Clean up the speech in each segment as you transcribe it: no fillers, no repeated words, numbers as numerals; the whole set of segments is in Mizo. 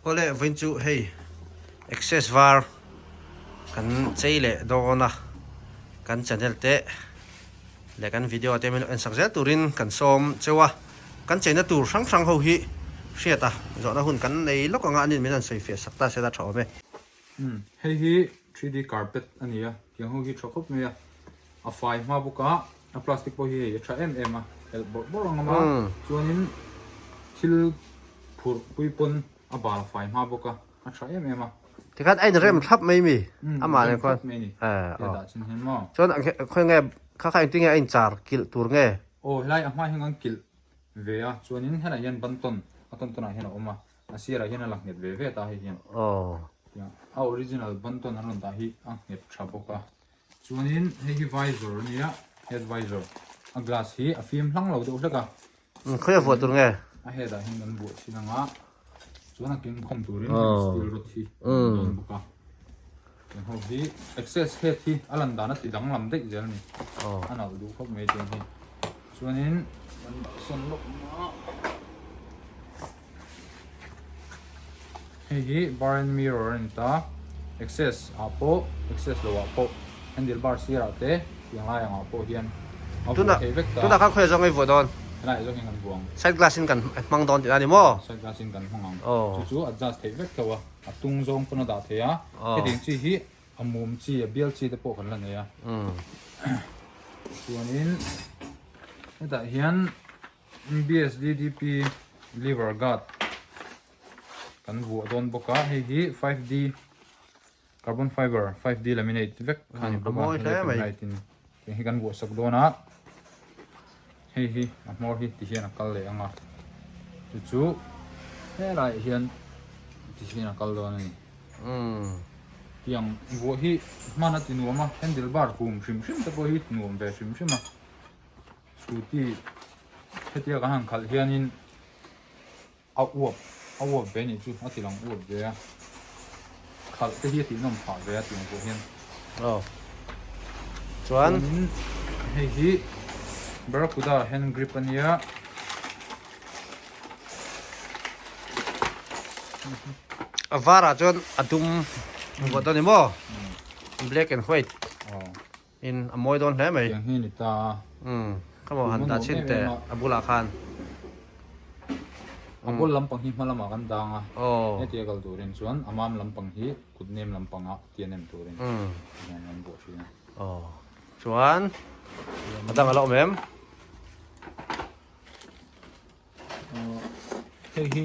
Awle vawiin chu hei access var kan chei leh dawn a kan channel te leh kan video te min lo en sak zel turin kan sawm cheu a kan cheina tur hrang hrang ho hi hriat a zawhna hun kan nei lawk anga anin min han sawi fiah sak ta se la tha awm e. Umm hei hi 3D carpet a ni a tiang ho hi tha khawp mai a. A fai hma bawk a, a plastic pawh hi hei a tha em em a, helh bawrh bawrh ang awm a, chuanin thil phurh pui pawn a bal a fai hma bawk a, a tha em em a. Tikhan a inrem thlap mai mi amah nen khuan e dah chin hian maw. Chuan khawi nge kha kha engtin nge a inchar kilh tur nge? Aw helai a hma hian kan kilh ve a, chuanin helai hian ban tawn a tawn tawnah hian a awm a, a sirah hian a la nghet ve ve ta hei hian. A original ban tawn an rawn dah hi a nghet tha bawk a. Chuanin hei hi visor a nia, head visor. A glass hi a fim hlang lo deuh hlek a. Khawi a vuah tur nge? A head ah hian kan vuah thin ang a, chuan a keng khawm turin hemi steel rod hi a awm dawn bawk a. Tiang ho hi access head hi a lan dan a ti danglam daih zel a ni. A nalh duh khawp mai tiang hi. Chuanin kan dah sawn lawk ang a. Hei hi bar and mirror a ni ta, access ah pawh access lo ah pawh handle bar sir ah te tiang lai ang ah pawh hian a vuah theih vek ta. Tunah khan khawiah zawng i vuah dawn? Helaiah zawng hian kan vuah ang. Side glass in kan hmang dawn tih a ni maw? Side glass in kan hmang ang. Chu chu adjust theih vek tho a, a tung zawng pawn a dah thei a, hetiang chi hi a mum chi a bial chi te pawh kan la nei a. Chuanin hetah hian MBSDDP Liver Guard kan vuah dawn bawk a, hei hi 5D carbon fiber 5D laminate vek kha a ni bawk a, left and right in tiang hi kan vuah sak dawn a, hei hi a hmawr hi ti hian a kal leh ang a, chu chu helaiah hian ti hian a kal dawn a ni. Tiang vuah hi hman a ti nuam a, handle bar hum hrim hrim te pawh hi nuam ve hrim hrim a. Scooty hetia kan han khalh hianin a uap a uap ve nih chu a ti lang uap ve a khalh te hi a tih nawm phah ve a tih ang pawh hian aw chuan hei hi Barracuda hand grip a nia a varah chuan a dum vuah dawn ni maw black and white aw In a mawi dawn hle mai. Tiang hi a ni ta a. Umm ka maw han dah chhin teh a bulah khan. A bul lampang hi hma lamah kan dang a. Hetia kal turin chuan a mam lampang hi kut nem lampangah tia nem turin hian an buah thin a. Aw chuan a dang a la awm em? Hei hi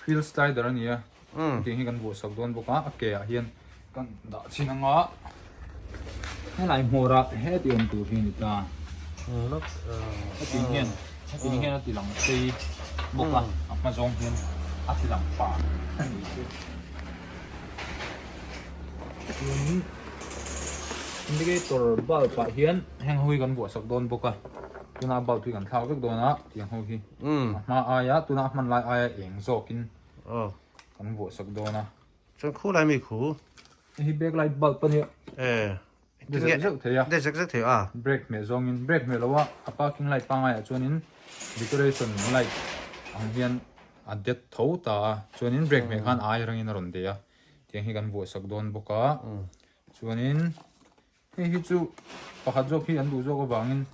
Wheel slider a ni a, hetiang hi kan vuah sak dawn bawk a, a ke ah hian kan dah chhin ang a, helai hmawr ah heti awm tur hi a ni ta, hetiang hian hetiang hian a ti lang phei bawk a, a hma zawng hian a ti lang pah a ni chu. Chuanin indicator bulb ah hian heng ho hi kan vuah sak dawn bawk a, tuna bulb hi kan thlak vek dawn a tiang ho hi. A hma aia tuna a hman lai aia eng zawkin kan vuah sak dawn a. Chuan khu lai mi khu. Hei hi back light bulb a nia. E. De zek zek thei a. De zek zek thei a. Brake hmeh zawngin brake hmeh lo a a parking light pangaiah chuanin decoration light ang hian a det tho ta a. Chuanin brake hmeh khan ai rangin a rawn de a. Tiang hi kan vuah sak dawn bawk a. Chuanin Hei hi chu pakhat zawk hi an duh zawk avangin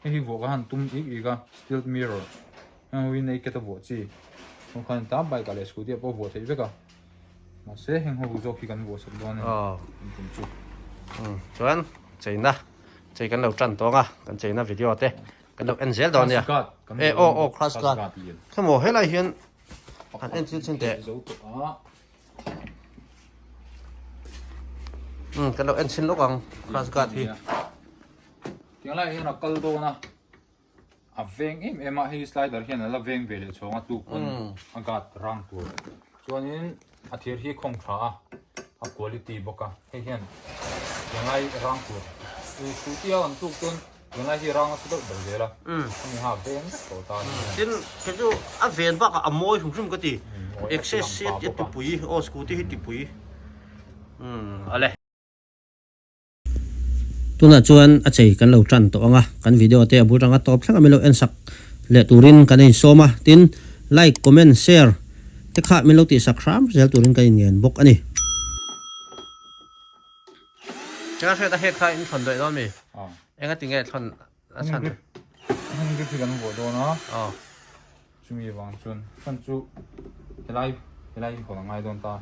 hei hi vuah ka han tum ik ik a, steel mirror heng ho hi naked a vuah chi ho khan ta bike ah leh scooty ah pawh a vuah theih vek a mahse heng ho zawk hi kan vuah sak dawn a ni an tum chu. Chuan cheina chei kan lo tan tawng a kan cheina video te kan lo en zel dawn nia e aw aw crash guard khemaw helai hian han en chil chhin teh. Umm kan lo en chhin lawk ang crash guard hi. Tiang lai hian a kal dawn a a veng em em a hei slider hian a la veng ve leh chhawng a tuk pawn a guard rang tur chuanin a thir hi khawng tha a a quality bawk a hei hian tiang lai rang tur scooty a kan tuk chuan Tun lai hi rang a su deuh ber zel a, hemi ha veng vek tawh ta a ni. Tin, kei chu a ven bakah a mawi hrim hrim ka ti. Access hi a tipui, aw scooty hi tipui. Umm ale. Tunah chuan a chei kan lo tan tawh ang a, kan video te a bul tanga tawp thleng a min lo en sak leh turin kan insawm a. Tin, like, comment, share te. te kha min lo tihsak hram zel turin ka inngen bawk a ni. Enga hriat a het kha in thlawn daih dawn mi? Enga tinge thlawn a chhan chu? Hand grip hi kan vuah dawn a, chumi vang chuan chhan chu helai helai hi hawn a ngai dawn ta,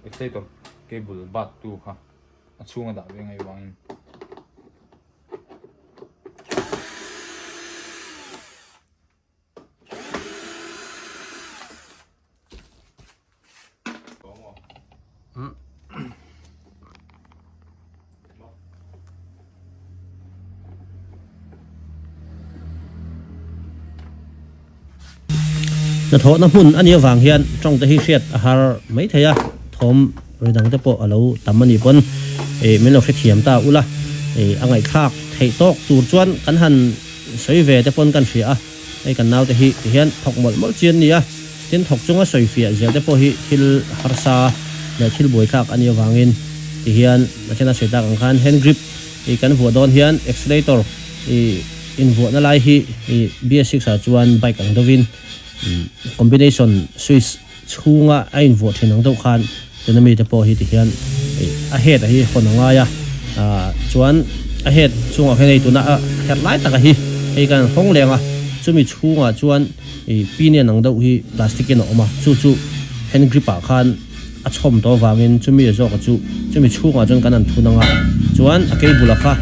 accelerator cable bat tu kha a chhunga dah ve ngaih vangin. Hnathawhna hmun a nih avang hian tawng te hi hriat a har mai thei a, thawm ri dang te pawh a lo tam a nih pawn ih min lo hrethiam ta ula ih a ngaihthlak theih tawk tur chuan kan han sawi ve te pawn kan hria a, hei kan naute hi ti hian thawk mawlh mawlh chi an ni a, tin thawk chunga sawi fiah zel te pawh hi thil harsa leh thil buaithlak a nih avangin ti hian a thena sawi tak ang khan hand grip ih kan vuah dawn hian accelerator ih invuahna lai hi ih BS6 ah chuan bike ang deuhin combination switch chhunga a invuah thin ang deuh khan tuna mite pawh hi ti hian a head a hi hawn a ngai a ah chuan a head chungah hian hei tuna a herh lai taka hi hei kan hawng leng a chumi chhungah chuan ih pinion ang deuh hi plastic in a awm a chu chu hand grip ah khan a chhawm tawh avangin chumi zawka chu chumi chhungah chuan kan han thun ang a chuan a cable a kha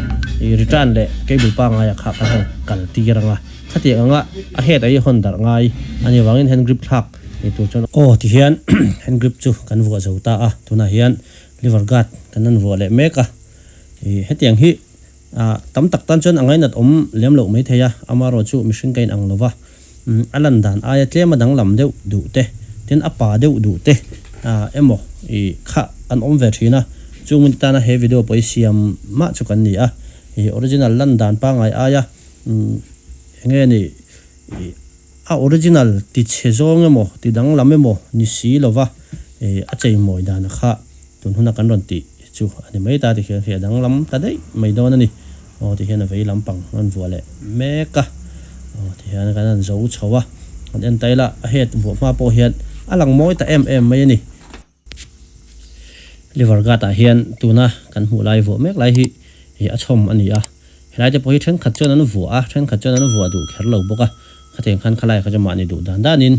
ih return leh cable pangngai ah kha kan han kal tir ang a khatiang anga a head a hi hawn darh ngai a nih avangin hand grip thlak Hei tur chuan aw ti hian hand grip chu kan vuah zo ta a, tunah hian liver guard kan han vuah leh mek a, ih hetiang hi ah tam tak tan chuan a ngainat awm lem loh mai thei a, amaherawh chu mihring ka inang lo va, umm a lan dan aia tlem a danglam deuh duh te, tin a pa deuh duh te ah emaw ih kha kan awm ve thin a, chung min tana he video pawh hi siam mah chu kan ni a, ih original lan dan pangngai aia umm enge ni ih. A original ti chhe zawng emaw, ti danglam emaw ni si lova a chei mawi dan kha tun huna kan rawn tih chu a ni mai ta ti hian hei a danglam ta daih mai dawn a ni. Aw ti hian a vei lampang rawn vuah leh mek a, aw ti hian kan han zo chho a, kan en ta ila a head vuah hma pawh hian a lang mawi ta em em mai a ni. Liver guard ah hian tuna kan hmuh lai vuah mek lai hi ih a chhawm a ni a, helai te pawh hi thenkhat chuan an vuah a, thenkhat chuan an vuah duh kher lo bawk a, khatiang khan khalai kha chu mahni duh dan danin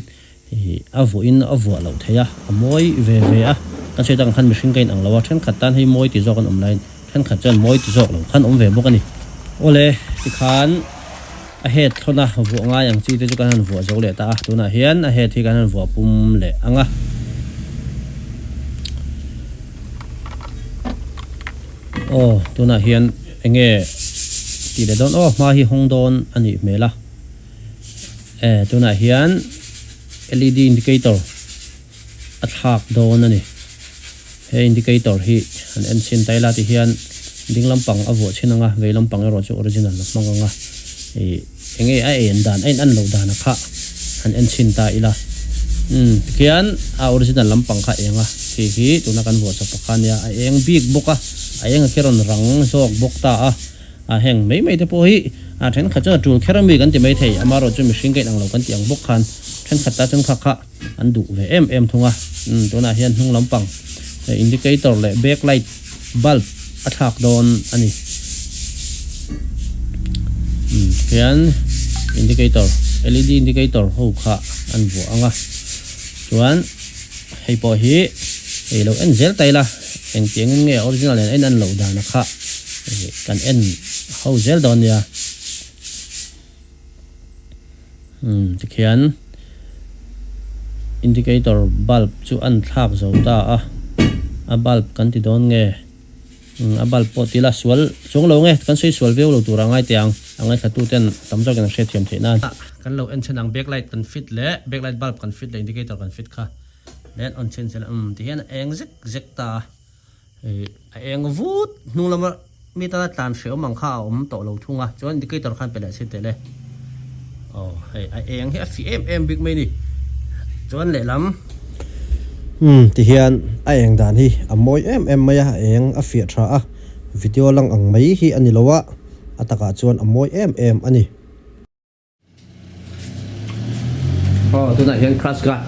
ih a vuahin a vuah loh theih a, a mawi ve ve a, kan sawi tak ang khan mihring ka inang lo a, thenkhat tan hei mawi ti zawk an awm laiin thenkhat chuan mawi ti zawk lo khan awm ve bawk a ni. Awle tikhan a head thlawna vuah ngai ang chi te chu kan han vuah zo leh ta a, tunah hian a head hi kan han vuah pum leh ang a. Aw tunah hian eng nge tih leh dawn aw hma hi hawng dawn a nih hmel a, e tunah hian led indicator a thlak dawn a ni. He indicator hi han en chhin ta ila ti hian ding lampang a vuah chhin ang a, vei lampang erawh chu original a hmang ang a. Ih eng nge a en dan a in an loh dan a kha han en chhin ta ila. Umm tikhian a original lampang kha eng a, khi hi tuna kan vuah chawp pakha ania a eng bik bawk a, a eng a khi rawn rang zawk bawk ta a. A heng mai mai te pawh hi a thenkhat chuan a tul kher ami kan ti mai thei, amaherawh chu mihring ka inang lo kan tih ang bawk khan thenkhat ta chuan kha kha an duh ve em em thung a. Umm tunah hian hnung lampang indicator leh back light bulb a thlak dawn a ni. Umm hian indicator led indicator ho kha an vuah ang a, chuan hei pawh hi ei lo en zel ta ila engtiangin nge original nen a in an loh dan a kha kan en ho zel dawn nia. Umm tikhian indicator bulb chu an thlak zo ta a, a bulb kan ti dawn nge umm a bulb pawh tila sual chuang lo nge kan sawi sual viau lo tur a ngai teh ang a ngaithla tu ten tam zawkin an hriat thiam theih nan. Kan lo en chhen ang backlight kan fit leh backlight bulb kan fit leh indicator kan fit kha len on chhin chhen a umm tihian a eng zek zek ta a. Ih a eng vut hnung lama mi tana tlan hreh awm ang kha a awm tawh lo thung a chuan indicator khan pe leh chhin teh le aw hei a eng hi a fih em em bik mai ni chuan lehlam umm tihian a eng dan hi a mawi em em mai a a eng a fiah tha a video lang ang mai hi a ni lo a a takah chuan a mawi em em a ni. Aw tunah hian crash guard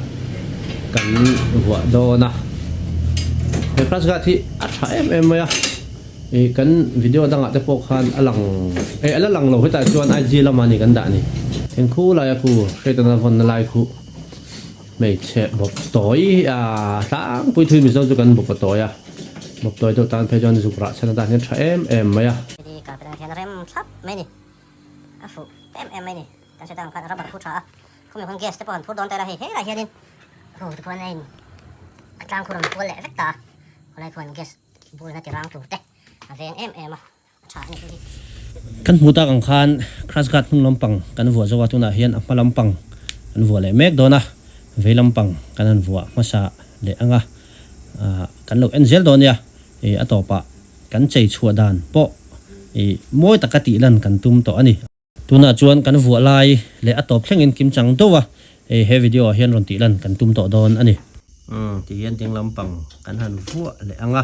kan vuah dawn a he crash guard hi a tha em em mai a ih kan video dangah te pawh khan a lang eh a la lang lo hetah chuan IG lamah a ni kan dah a ni eng khu laia khu hriatna vawnna lai khu hmeichhe bawp tawi ah tlangpui thui mizo chu kan bawp a tawi a bawp tawi deuh tan phei chuan zuk rah chhan atan hian tha em em mai a. A fuh em em mai ni kan hre tang khan rubber khu tha a khumi hun gas te pawh han phur dawn ta ila hei helaiah hianin hu te khuan a in a tlang khu rawn kual leh vek ta a khawlai khuan gas bur in a ti rang tur te a veng em em a a tha a ni chu hi. Kan hmuh tak ang khan crash guard hnung lampang kan vuah zo a tunah hian a hma lampang kan vuah leh mek dawn a vei lampang kan han vuah hmasa leh ang a kan lo en zel dawn nia ih a tawpah Kan chei chhuah dan pawh i mawi taka tih lan kan tum tawh a ni. Tunah chuan kan vuah lai leh a tawp thlengin kim chang deuh a, hei he video ah hian rawn tih lan kan tum tawh dawn a ni. Umm ti hian ding lampang kan han vuah leh ang a.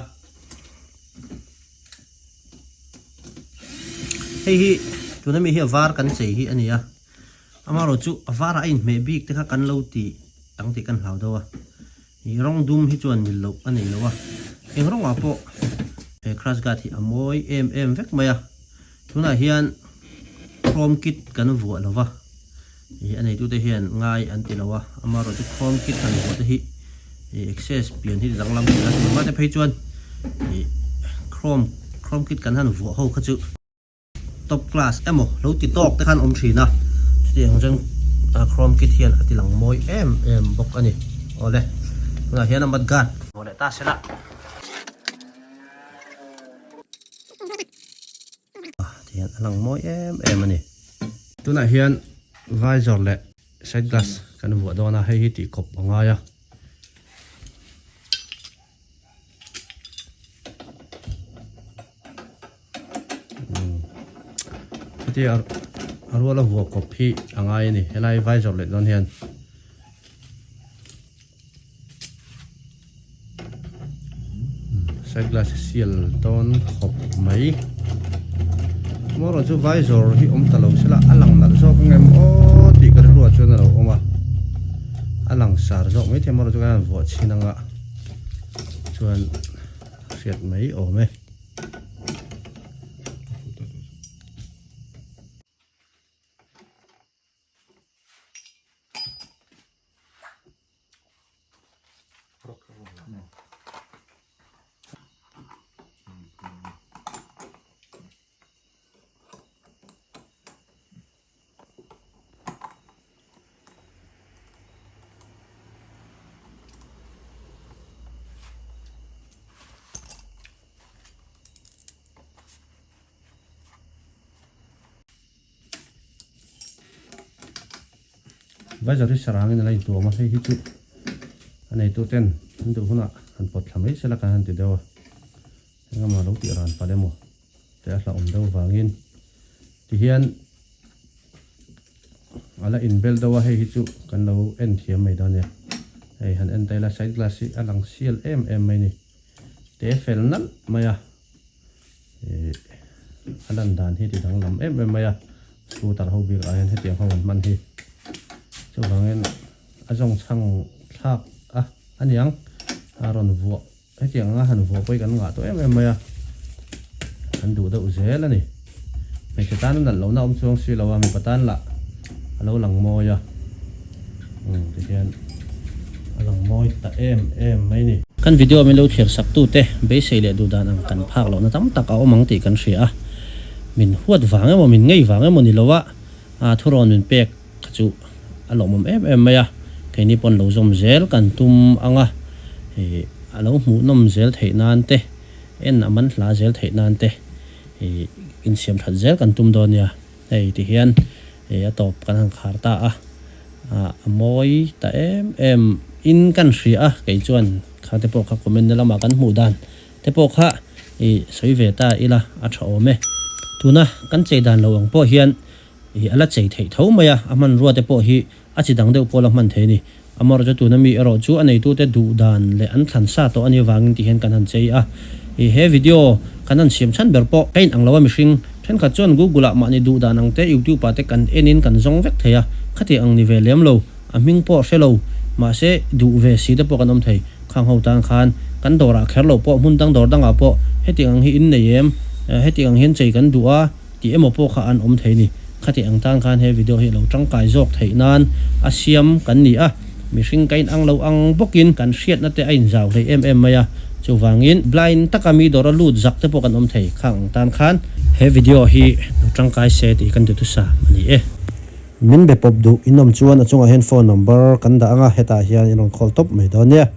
Hei hi tuna mi hi a var kan chei hi a ni a, amaherawh chu a varah a inhmeh bik te kha kan lo ti ang tih kan hlau deuh a. Ih rawng dum hi chuan mil loh a nei lo a, eng rawngah pawh he crash guard hi a mawi em em vek mai a, tunah hian chrome kit kan vuah lo va, ih a neitute hian ngai an ti lo a, amaherawh chu chrome kit han vuah te hi ih excess pian hi danglam thei a, tunhma te phei chuan ih chrome chrome kit kan han vuah ho kha chu. Top class emaw lo ti tawk te khan awm thin a, chutiang chuan chrome kit hian a ti lang mawi em em bawk a ni. Awle, tunah hian a mud guard hmuh leh ta se la. Tihian a lang mawi em em a ni. Tunah hian visor leh side glass kan vuah dawn a, hei hi tih kawp a ngai a. Heti a ruala vuah kawp hi a ngai a ni helai visor leh dawn hian side glass hi sial dawn khawp mai amaherawh chu visor hi awm ta lo sela a lang nalh zawk ang em aw tih ka rilruah chuan a lo awm a a lang sar zawk maithei amaherawh chu kan han vuah chhin anga chuan hriat mai awm e. Visor hi sarangin a la intuam a, hei hi chu a neitu ten an duh hunah han pawt thla mai sela kan han ti deuh a, engemaw lo tih ran palh emaw te a hlauhawm deuh vangin tihian a la inbel deuh a hei hi chu kan lo en thiam mai dawn nia hei han en ta ila side glass hi a lang sial em em mai a ni te fel nalh mai a ih a lan dan hi ti danglam em em mai a scooter ho bik ah hian hetiang ho an hman hi chuvangin a zawng chhang thlak a aniang a rawn vuah. Hetiang anga han vuah pawh hi kan ngah tawh em em mai a, an duh deuh zel a ni. Hmeichhe tan a nalh lohna a awm chuang si lo a, mipa tan lah a lo lang mawi a, umm tihian a lang mawi ta em em mai a ni. Kan video min lo thlir sak tute beisei leh duh dan ang kan phak lohna tam tak a awm ang tih kan hria a, min huat vang emaw min ngei vang emaw ni lo a, thurawn min pek kha chu a lawmawm em em mai a, keini pawn lo zawm zel kan tum ang a, ih a lo hmuhnawm zel theih nan te, en a man hla zel theih nan te ih insiam that zel kan tum dawn nia, hei ti hian ih a tawp kan han khar ta a, ah a mawi ta em em in kan hria a, kei chuan kha te pawh kha comment na lamah kan hmuh dan te pawh kha ih sawi ve ta ila a tha awm e, tuna kan chei dan lo ang pawh hian Ih, a la chei theih tho mai a, a hmanrua te pawh hi a chi dang deuh pawh la hman thei a ni. Amaherawhchu chu tuna mi erawh chu a neitute duh dan leh an thlan sa tawh a nih avangin ti hian kan han chei a. Ih, he video kan han siam chhan ber pawh ka inang lo a mihring thenkhat chuan Google ah mahni duh dan ang te YouTube ah te kan en in kan zawng vek thei a, khati ang ni ve lem lo, a hming pawh hre lo. Mahse duh ve si te pawh kan awm thei. Khang ho tan khan kan dawrah kher lo pawh hmun dang dawr dangah pawh hetiang ang hi in nei em? Hetiang ang hian chei kan duh a tih emaw pawh kha an awm thei ni. Khati ang tan khan he video hi a lo tangkai zawk theih nan a siam kan ni a. Mihring ka inang lo ang bawkin kan hriatna te a inzau hlei em em mai a. Chuvangin blind taka mi dawra lut zak te pawh kan awm thei. Khang ang tan khan he video hi lo tangkai se tih kan duhthusam a ni e. Min be pawp duh in awm chuan a chungah hian phone number kan dah ang a, hetah hian in rawn call tawp mai dawn nia.